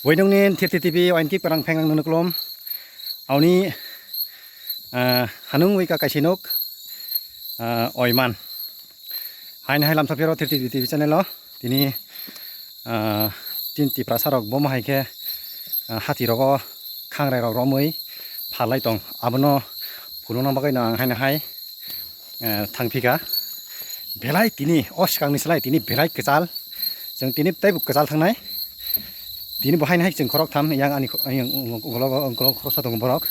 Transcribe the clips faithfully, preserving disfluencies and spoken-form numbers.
Wainungni Thirti T V oinki perang pheng nang nukhlum. Auni, ah, hanung wika kaisinuk, ah, oiman. Haini hai lamsa phiro Thirti T V channel o. Tini, ah, tin Tiprasa rok bomo hai khe, ah, hati rogo khangrai rok romwi phalai tong. Abono phunukna bagwi no ang haino hai, eh, thangphika. Belai tini, o swkangni slai tini belai kwchal. Chwng tini teibo kwchal thangnai. Tini bo haino hai chwng khorok tham, yang ani kho-, yang ulo-, ulo-, ulo khoroksa tongo borok.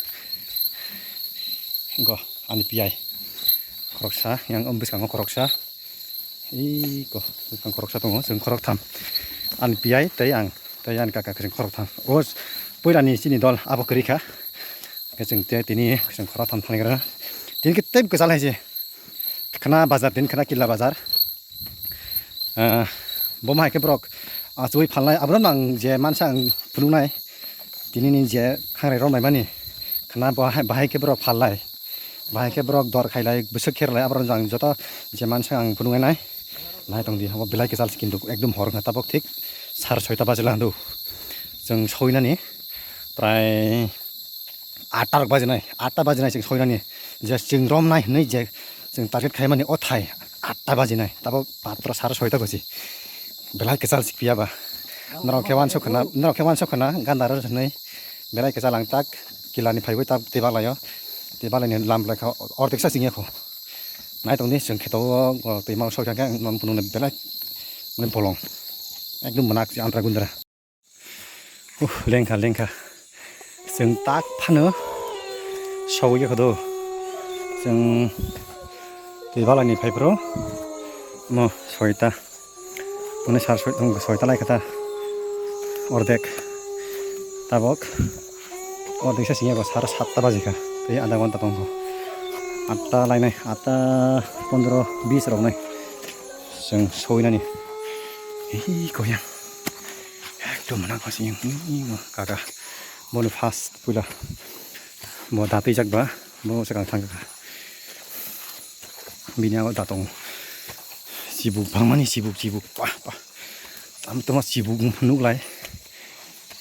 Go, ani piyai. Khoroksa, yang bwskango khoroksa. Iko, bwskang khoroksa tongo, chwng khorok tham. Ani piyai, tei ang, tei ani kaka kwchwng khorok tham. O, puilani chini dol, abo kwrwi kha. Khe chwng te tini chwng khorok tham thangwi rw. Tini khe tei kwchal hai se. Khna bazar, tini khna killa bazar. Ah, bo hai khe borok achugwi phalnai. Abono ang je mansa ang phunuknai. Tini ni je khangrai romlaimani. Khna bo hai, bahai khe borok phalnai. Bahai khe borok dor khailai, bwswk kherlai, aborok jang joto je mansa ang phunuknai. Nai tong di, obo belai kwchal se kintu ekdum hor wngkha tabok thik sar soita baji lang do. Chwng soinani prai atta rok bajinai, atta bajinai chwng soinani. Je chwng romnai hinwi je chwng target khaimani o thai atta bajinai, tabok patro sar soita gosi. Belai kwchal se phiya ba. Norok khe wansuk khwna, norok khe wansuk khwna, ganda rw hinwi belai kwchal ang tak kilani phaiwi tak tei baglaio. Tei baglaini lam belai kha ordek sa chingya kho. Nai tong di chwng kheto o, o twi ma soi kha khe ang phunuknai belai mane bolong. Ekdom mwnak se andra gundra. Uh, lengkha, lengkha. Chwng tak phano sogwi kha do. Chwng twi balani phai phuru mo soita. Mane sar soi-, soita lai kha ta. Ordek. Tabok. Ordek sa singya bo sar satta baji kha. Tei adha ghonta tong kho. Atta lainai, atta pondro bis rok nai. Chwng soinani. Hi koyang. Ekdom mwnak pha siyang. Hi mo kaka. Bono first puila. Bo datwi jak ba. Bo swkang thang kha. Bini abo da tongo. Chibuk bangmani chibuk, chibuk. Pah, pah. Tam toma chibuk nuklai.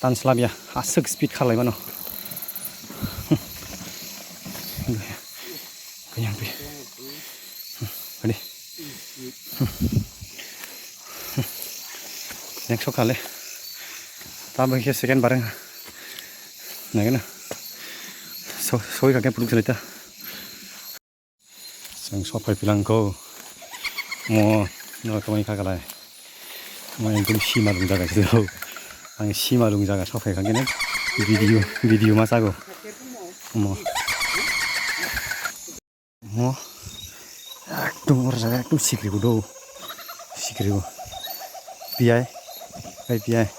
Tan slabya. Aswk speed khalai mano. Kanyang pi. Ready? Next sok khale. Tamo khe second bareng. Nagena. So, soi kake puruk selita. Sang sok phai pilang ko. Mo, no kamai kha kalai. Mo ekdom sima lung jaga sih. Ang sima lung jaga sok phai kha kene. Video, video ma sago. Mo. Mo. Ekdom oro jaga ekdom sikri bo do. Sikri bo. Piyai. Pai piyai.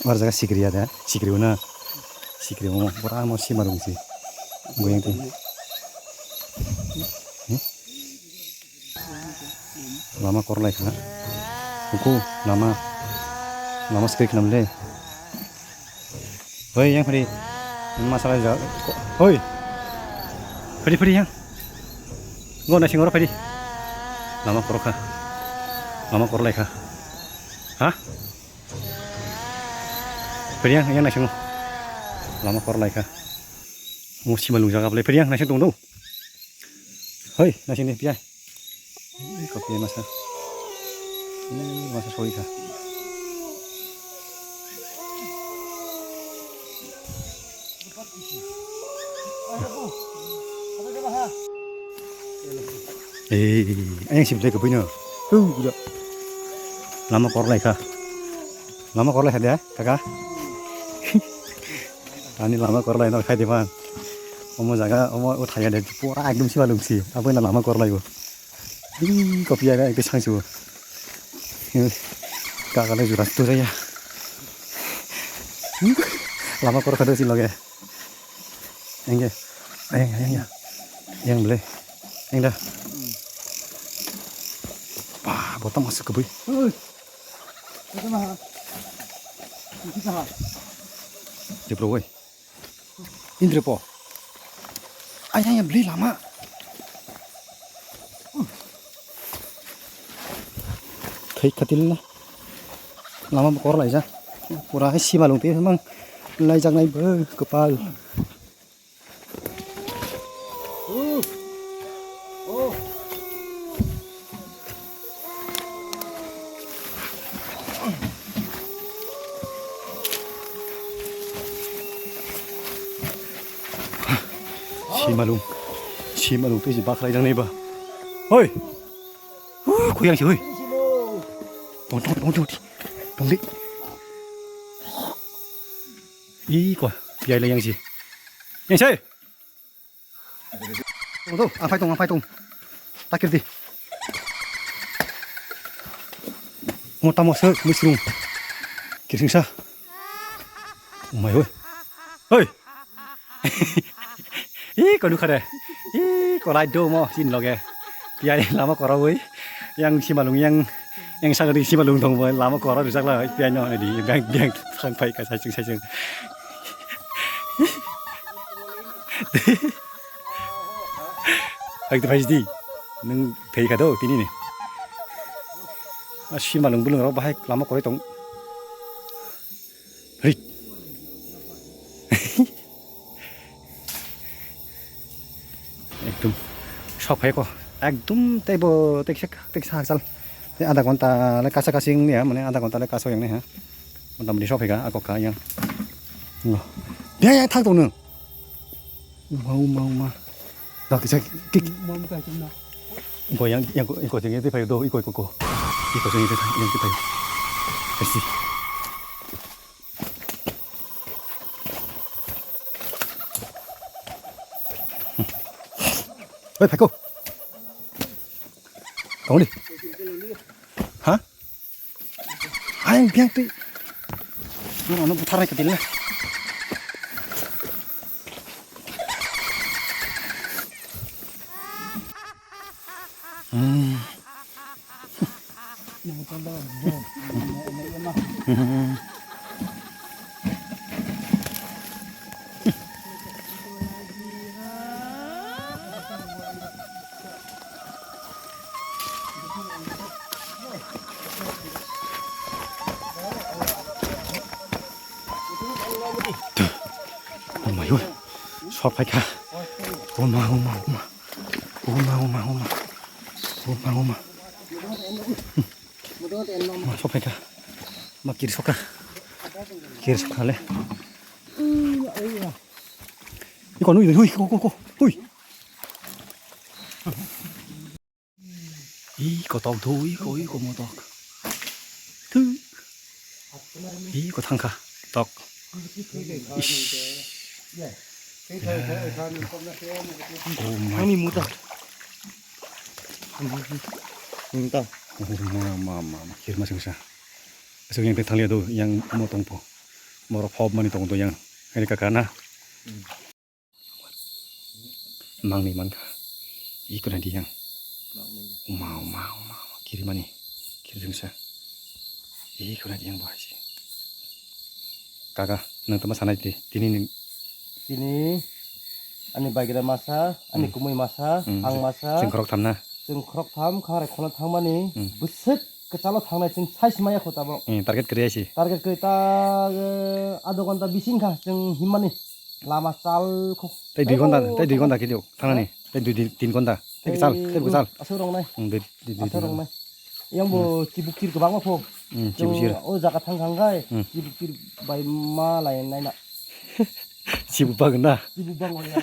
Oro jaga sikri ya da. Sikri bo na. Sikri bo. Pura mo sima rung si. Goyang ti. Hmm? Lama korlai khana. Huku lama. Lama sikri khnam le. Hoi, yang phadi. Masalah ja. Hoi. Phadi, phadi, yang. Go, nasing oro phadi. Lama korokha. Lama korlaikha. Ha? Phadi, yang, yang nasing. Lama korlaikha. Mo sima lungjaga bole. Phadi, yang nasing tong do. Hoi, nasing ni piyai. Ih, kopi masa. Ih, masa soi kha. Eh, ayang sim lagi punya. Tuh, udah. Lama korlai kha. Lama korlai kha dia, kaka. Ani lama korlai no khai diman. Omo jaga, omo o thaya de pura ekdom siba lungsi. Abo na lama korlai bo. Ih, kopi aga ekdom sangsi bo. Kaka le jura tu jaya. Lama kor khado si loge. Engge. Ayang, ayang, ayang. Yang bele. Yang dah. Wah, botol masuk ke bui. Oi. Itu mah. Itu mah. Di bro, woi. Indri po. Ayang yang beli lama. Thik katil na. Lama bokor lai ja. Pura hai simalung tei mang laijaknai bo kwpal. Simalung, simalung tei si bakhlai jangnai ba. Hoi. Uh, kuyang si, hoi. Tong, tong, tong, tong, tong di. Ih, ko, piyai le yang si. Yang si. Tong, tong, ang phai tong, ang phai tong. Takir di. Mo tamo se, mo sirung. Kirsing sa. Umai, hoi. Hoi. Ih, konu khare. Ih, kolai do mo, sin loge. Piyai lama koroi. Yang simalung, yang, yang sangri simalung dong bo, lama koro rijak la, piyai no, di, biang, biang, sang phai ka, saisung, saisung. Ang tu phai di. Nung phai ka do, tini ni. Ah, simalung bulung rok bahai lama koroi tong. Rik. Ekdom sok phai ko. Ekdom teibo teksa, teksa hakchal. Tei adha ghonta le kasa kasi wngya, mane adha ghonta le kasa yang ha. Mota moti sok phai ka, ako ka yang. Ngo. Ya, ya, thak tong nung. Mau, mau, ma. Dak kisa kik. Mau, mau, mau. Ko yang, yang ko, yang ko jeng tei phai do, iko, iko, ko. Iko jeng tei phai, yang tei phai. Kasi. Oi, phai ko. Tong di. Ha? Ayang biang tui. Nung ano buthar nai kadil na. Hmm. Oh my God. Sok phai kha. Oh ma, oh ma, oh ma. Oh ma, oh ma, oh ma. Oh ma, oh ma. Ma, sok phai kha. Ma, kir sok kha. Kir sok kha le. Iko nui, hui, ko, ko, ko. Hui. Ih, kotok thu, ih, ko, ih, ko motok. Thu. Ih, ko thangkha. Tok. Ish. Oh my God. Oh ma, ma, ma, ma. Kir ma singsa. Asuk yang thanglia do, yang mo tongpo. Moro phob mani tong do yang. Ini kakana. Mangni mankha. Ih, kuna di yang. Mangni. Uma, uma, uma, uma. Kiri mani. Kiri jungsa. Ih, kuna di yang bahai si. Kaka, nang tama sanai di. Tini ni. Tini, ani baigra masa, ani Hmm. kumui masa, Hmm. ang masa. Chwng khorok tham na. Chwng khorok tham, khangrai khona thangmani. Hmm. Bwswk kwchalo thangnai chwng sai se maya kho tabok. Eh, target kwrwi aisi. Target kwrwi ta, eh, adho ghonta bising kha chwng himmani. Lama chal kho. Tei dui ghonta, tei dui ghonta khe diyo, thangnani. Tei dui, dui, tin ghonta. Tei kwchal, tei kwchal. Aswk rwngnai. Hmm, dui, dui, dui, aswk rwngnai. Yang bo Hmm. chibuk chir kwbangma kho. Hmm, chibuk chir. Chwng o jaga thang thang khai, Hmm. chibuk chir bai ma lai nai na. Chibuk bagwi na. Chibuk bang ya.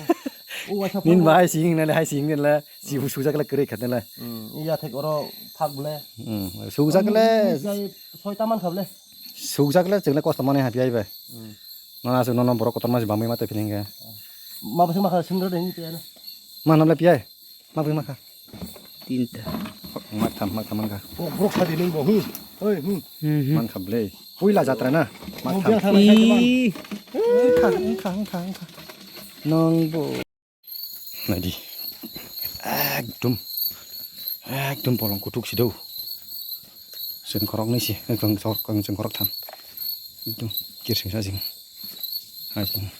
O waisa Nin phang ba hai sing nai, hai sing nai la. Chibuk sujak la kwrwi khatna la. Hmm, iya thek oro phak ble. Hmm, sujak le. Jai soi taman khable. Sujak le chwng le kosto mani happy ai bai. Hmm. Nana aswk nono borok kotor ma se bangwi ma tei phining khe. Ma bwswk ma kha sindro de ni te ano. Ma nam le piyai. Ma bwswk ma kha. Tinta. Mak tham, mak tham man kha. Borok sa di nung bo. Hmm. Oi, hmm. Hmm, hmm. Man kha ble. Puila jatra na. Mak tham. Ih. Wngkha, wngkha, wngkha, wngkha. Nang bo. Naidi. Ekdom. Ekdom polong kuthuk si do. Chwng khorok nai si, eh, chwng khorok, chwng khorok tham. Ekdom kirsing sa jing. Ha jing.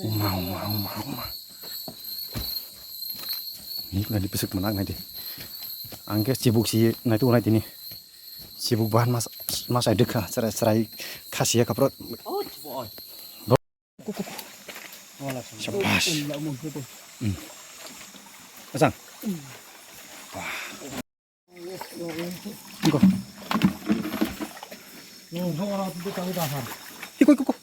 Uma, uma, uma, uma. Ni kuna di pisik manak naidi. Angke chibuk si nai tu nai tini. Chibuk bahan mas, mas ai dikha, chwrai, chwrai khasi ya kapro. Shabash. Hmm. Asang. Wah. Go. Iko, iko, iko.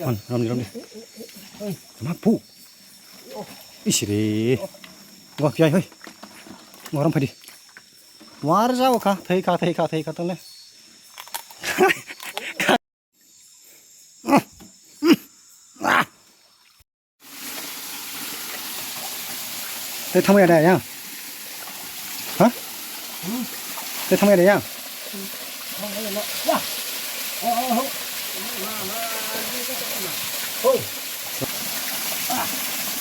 Hon, ramni, ramni. Ma pu. Isiri. Go, piai, hoi. Go, ram phadi. War jao kha, thei kha, thei kha, thei kha, tole. Tei thangmaya da yang? Ha? Tei thangmaya da yang?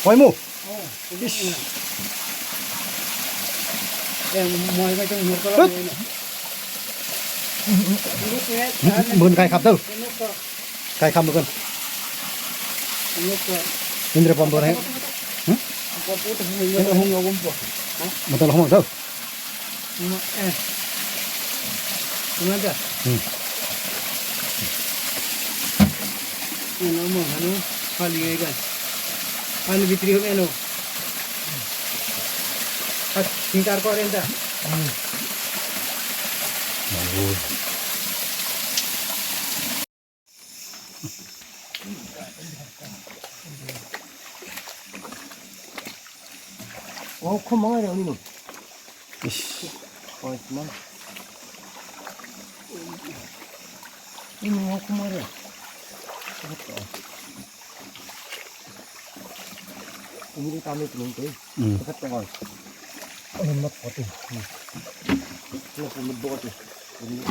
Waimu. Ish. Bun kai khap dau. Kai kham bukan. Indra pom dor hai. Hmm? Betul homo dau. Hmm. Eno mo hanu pali ngai gan. Pali bitri ho eno. Pas singkar ko renta. Oh, kho mangai rw nino. Ish. Oh, man. Ini mau kemana? Ini kami belum tuh. Hmm. Dekat tengah. Oh, lemak kotor. Hmm. Ini pun lemak kotor. Ini.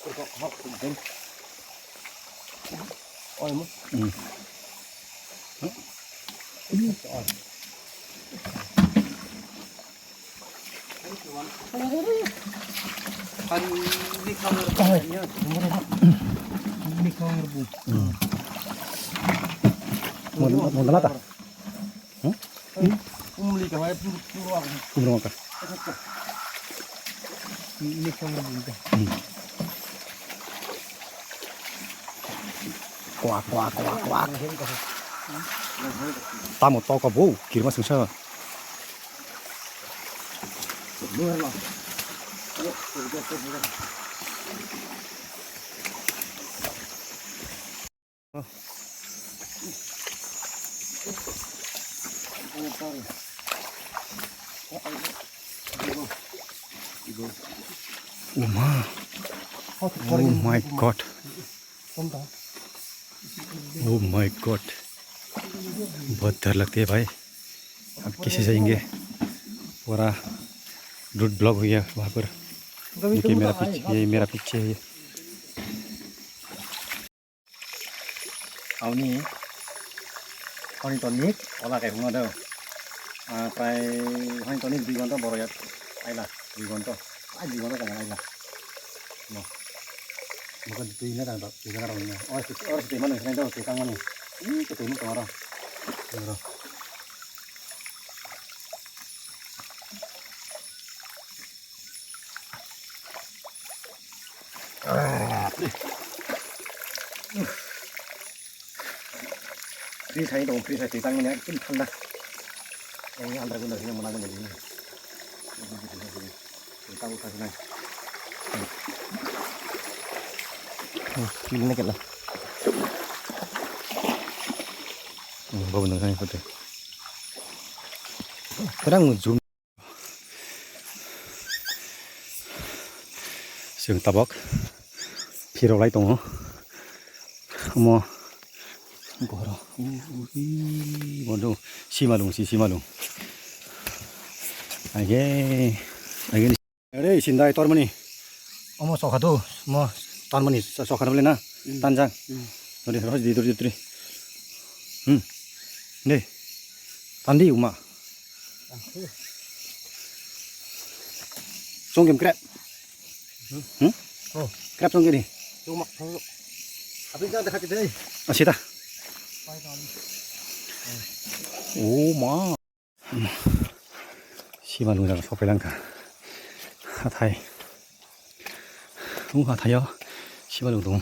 Kok hak penting. Hmm. Hmm. Mau, mau, mau, Umli ka hai puro puro ang. Puro ka. Ini kamera bungka. Hmm. Kuak, kuak, kuak, kuak. Tamo toka bo, kirma sungsa. Oh ma. Oh my God. Oh my God. बहुत डर लगती है भाई। अब कैसे जाएंगे? पूरा road block हो गया वहाँ पर। ये मेरा पीछे, ये मेरा पीछे है। Aoni honi toni ola kai hwnma do. Ah, prai honi toni dui ghonta boro ya aila, dui ghonta. Ai dui ghonta tong aila. No. Maka dui na tang dui ghonta rong na. Or si, or si tei mani, sinai do tei tang mani. Ih, tei tei mani tong aro. Aro. Fridge hai dong, fridge hai tang mani ekdom thanda. Yang andar guna sini mana guna sini. Tahu tak sini. Oh, ini kena. Hmm, bawa dengan foto. Terang zoom. Chwng tabok phirok lai tongo. Omo ghoro. Ui, bondo simalung si simalung. Aige, aige. Are sindai tormani. Omo chokha do, mo tanmani chokha bole na. Hmm. Tanjang. Hmm. Ode roj di dori dori. Hmm. De. Tandi uma. Songkem krep. Hmm? Oh. Krep songke ni. Cuma. Apa yang dah hati deh? Asita. Oh ma. Simalung jaga sokphailangkha. Hathai. Wng hathaio simalung tongo.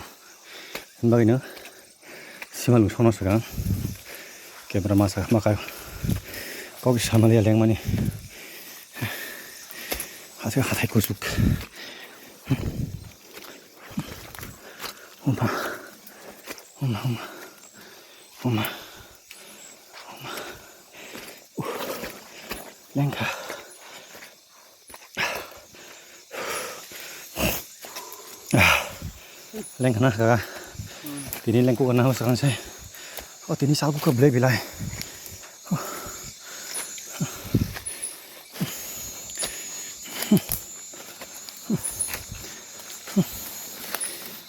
Hwnbagwino simalung sokno swkang camera masa makai kok samaliya lengmani. Aswk hathai kuchuk. Oma. Oma, oma. Oma. Oma. Oma. Uh. Lengkha. Lengkha na kaka. Tini lengkuk na swkang se. O tini salkuk khe belai belai.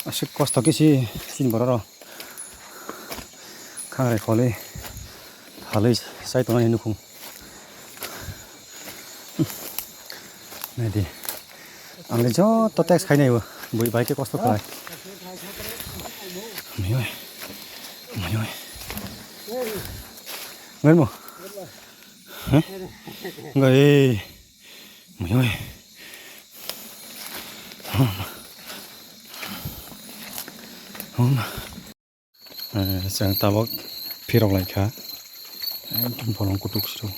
Aswk kosto khe si chini borok rok. Khangrai kholi halwi sai tongnai nukhung. Naidi. Ang le joto text khainai bo. Bui bai khe kosto khlai. Miyoi. Miyoi. Ngai mo. Heh? Ngai. Miyoi. Homa. Homa. Eh, chwng tabok phirok lai kha. Ekdom bolong kutuk kutuk.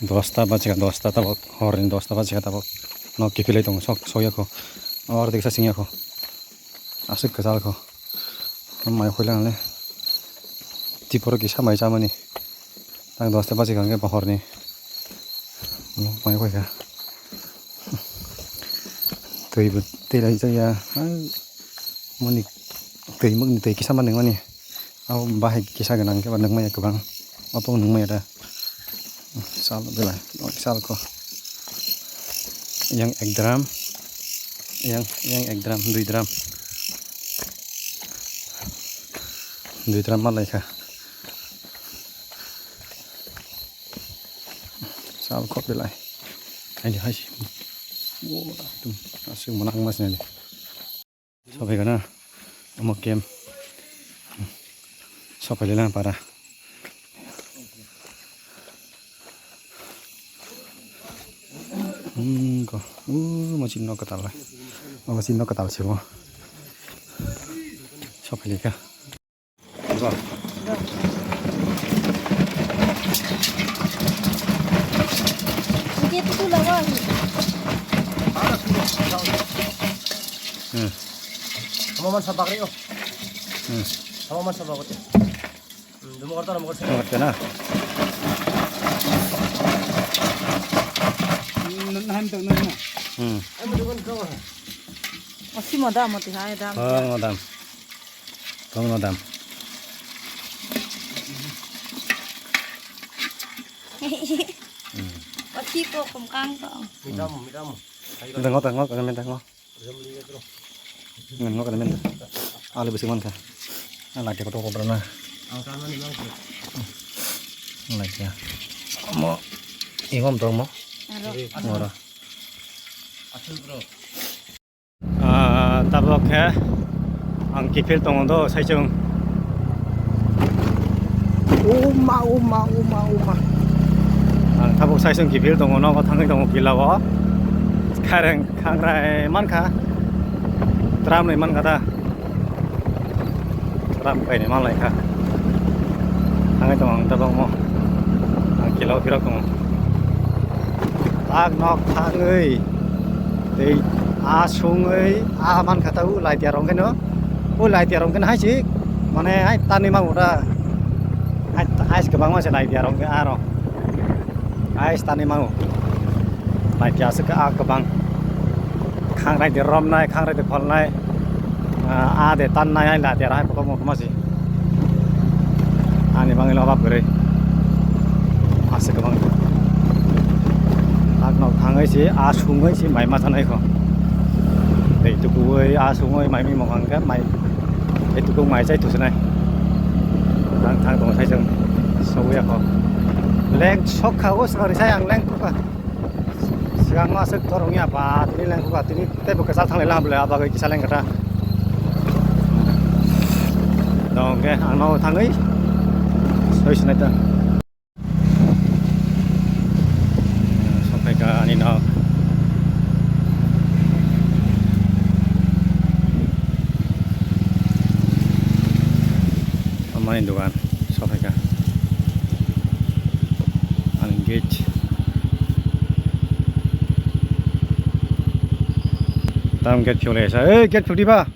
Dosta bajikha, dosta tabok, horni dosta bajikha tabok. Nok kiphilwi tongo, sok, sokya kho. Ordek sa singya kho. Aswk kwchal kho. Mai khoilang le. Tiporo kisa mai chamani. Tang dosta bajikha hwnkhe ba horni. Mai khoikha. Twi bo twi lai jaya. Moni twi mukni twi kisa ma nungmani. Abo bahai kisa gwnang khe ba nungmaya kwbang. Obo nungmaya da. Sal belai sal kho. Yang ek drum. Yang, yang ek drum, dui drum. Dui drum ma lai kha. Sal khop belai. Aini hai si. Wo, tum, aswk mwnakma sinani. Sophai gana. Omo kem. Sophai lela para. Hmm, ko. Uh, mo chini nok katal lai. Mo chini nok katal sebo. Sophai leka. Hmm. Kamu man sabak rio. Hmm. Kamu man sabak ote. Hmm, dum korta, dum korta. Dum korta na. Hmm, nahan tu, nahan. Hmm. Osi madam, mati hai dam. Oh, madam. Tong no dam. Hmm. Oti ko kum kang to. Midam, midam. Tengok, tengok, tengok, tengok. Ngan ngok kena men. Alu bisi man kha. Lagi kotor kotor na. Ang tang ni bang. Lagi ya. Mo. Ingom tong mo. Aro. Ngora. Asul bro. Ah, tabok khe ang kiphil tongo do, saichung. Uma, uma, uma, uma. Ang tabok saichung kiphil tongo, nogo thangwi tongo kila o. Khareng khangrai mankha. Tram ni mankha ta. Tram kaini manlai kha. Thangwi tongo ang tabok mo. Ang kila o phirok tongo. Tak nok thangwi. Tei a sungwi a mankha ta u light ya rong khe no. U light ya rong khe no hai si. Mane hai tani mangu da. Hai, hai kwbangma se light ya rong khe aro. Hai tani mangu. Light ya se a kwbang. Khangrai de romnai, khangrai de pholnai. Ah, a de tannai hai light ya hai kotor mo kma si. Ani bangwi lo obab kwrwi. Aswk kwbang. Hakno thangwi se, a sungwi se mai ma thanai kho. Tei tukuwi, a sungwi mai mi mokang khe mai. Tei tukuk mai chai thusinai. Thang thang tongo sai chwng sogwi ya kho. Leng sok kha o swkang sai ang leng kha. Swkang ma aswk thorong ya ba, tini leng kha, tini tei bo kwchal thanglai lang bwle, a bagwi kisa leng kha ta. Dong khe ang no thangwi soi sinai ta. Ani nok. Amani dogan sophaikha. Ani gate. Tam gate khulai sa. Ei, gate phuti ba.